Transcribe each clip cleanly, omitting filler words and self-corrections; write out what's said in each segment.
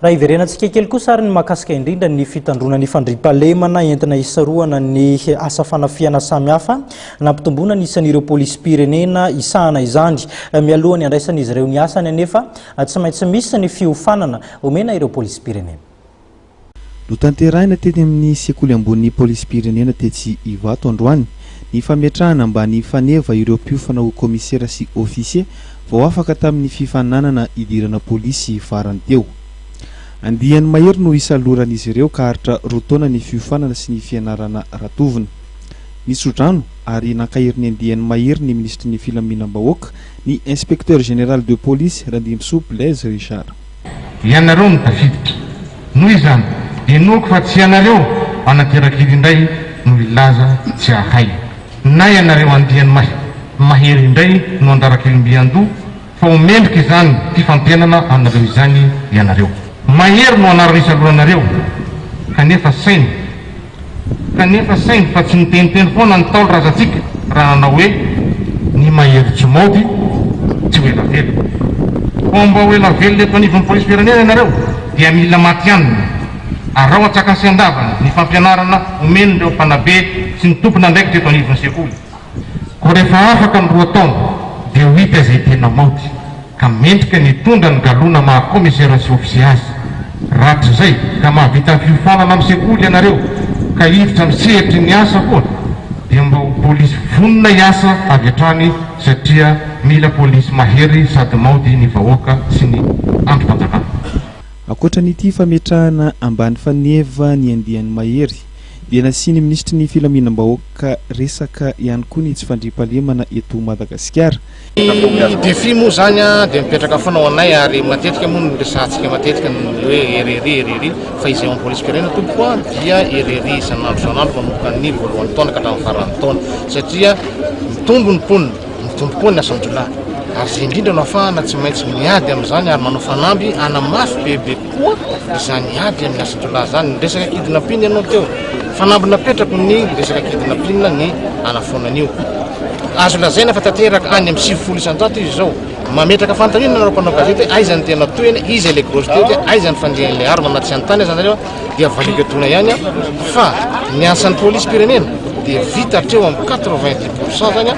Raha hiverenantsika kely kosa ary ny mahakasika indrindra ny fitandroana ny fandriampahalemana entina hisarohana ny asa fanafihana samihafa, nampitomboana ny isan'ireo polisim-pirenena hisahana izany. Mialohan'ny handraisan'izy ireo ny asany anefa, tsy maintsy misy ny fiofanana omena ireo polisim-pirenena. Notanterahina teny amin'ny sekoly ambonin'ny polisim-pirenena tetsy Ivato androany ny fametrahana ambany faneva ireo mpiofana ho kaomisera sy officier vao afaka tamin'ny fifaninanana hidirana polisy farany teo. Andiany mahery no isaloran'izy ireo ka haharitra roa taona ny fiofanana sy ny fianarana ratovina. Nitso-drano ary nankahery ny andiany mahery ny minisitry ny filaminam-bahoaka, ny inspecteur général de police Randimbisoa Blaise Richard. Ianareo no tafiditra. Noho izany, inoako fa tsy ianareo anaterak'ily indray no hilaza tsy hahay. Na ianareo andiany mahery indray no andarak'ilombiandoha fa ho mendrika izany fifampiainana anareo izany ianareo. Mahery no anarana isaloranareo kanefa saino kanefa saino fa tsy niteniteny foana ny Ntaolo razantsika raha nanao hoe ny mahery tsy maody tsy ho ela velona. Koa mba ho ela velona eto anivon'ny polisim-pirenena ianareo dia mila matihanina. Araho an-tsakany sy an-davany ny fampianarana omen'ireo mpanabe sy ny tompon'andraikitra eto anivon'ny sekoly. Koa rehefa afaka ny roa taona dia ho hita izay tena maoty ka mendrika ny hitondra ny galona maha commissaire sy officier azy. Rahatrizay ka mahavita ny fiofanana amin'ny sekoly ianareo ka hiditra amin'ny sehatry ny asa koa dia mba ho polisy vonona hiasa avy hatrany satria mila polisy mahery sady maody ny vahoaka sy ny andrim-panjakana. Ankoatra an'ity fametrahana ambany faneva ny andiany mahery dia nasian'ny minisitry ny filaminam-bahoaka resaka ihany koa ny tsy fandriampahalemana eto Madagasikara. Ny défi moa izany dia mipetraka foana ho anay ary matetika moa no resahantsika matetika ny hoe RRI, RRI fa izay ao amin'ny polisim-pirenena tompoko dia RRI isan'andro isan'andro manomboka ny voalohan'ny taona ka hatramin'ny faran'ny taona satria mitombo ny mponina. Mitombo koa ny asan-jiolahy ary izay indrindra no ahafahana tsy maintsy miady amin'izany ary manao fanamby hanamafy bebe kokoa izany ady amin'ny asan-jiolahy izany. Ny resaka kidnapping ianao teo, fanamby napetrako ny resaka kidnapping ny hanafoana an'io. Azo lazaina fa tanteraka any amin'ny 90% izy izao. Mametraka fanontaniana nareo mpanao gazety hoe aiza ny tena tohiny, iza ilay grosse tête, aiza ny fandehan'ilay arme na tsy anontany aza nareo dia valiako etoana ihany fa ny asan'ny polisim-pirenena dia vita hatreo amin'ny 90% zany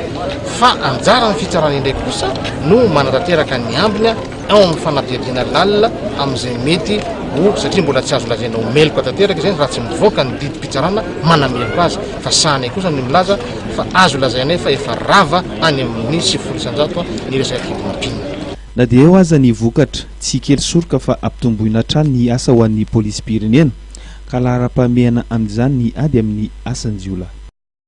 fa anjaran'ny fitsarana indray kosa no manatanteraka ny ambiny ao amin'ny fanadihadiana lalina amin'izay mety ho satria mbola tsy azo lazaina ho meloka tanteraka izay raha tsy mivoaka ny didim-pitsarana manameloka azy fa sahanay kosa ny milaza fa azo lazainay fa efa rava any amin'ny 90% ny resaka kidnapping. Na dia eo aza ny vokatra, tsy kely soroka fa ampitomboina hatrany ny asa ho an'ny polisim-pirenena, ka laharam-pahamehana amin'izany ny ady amin'ny asan-jiolahy.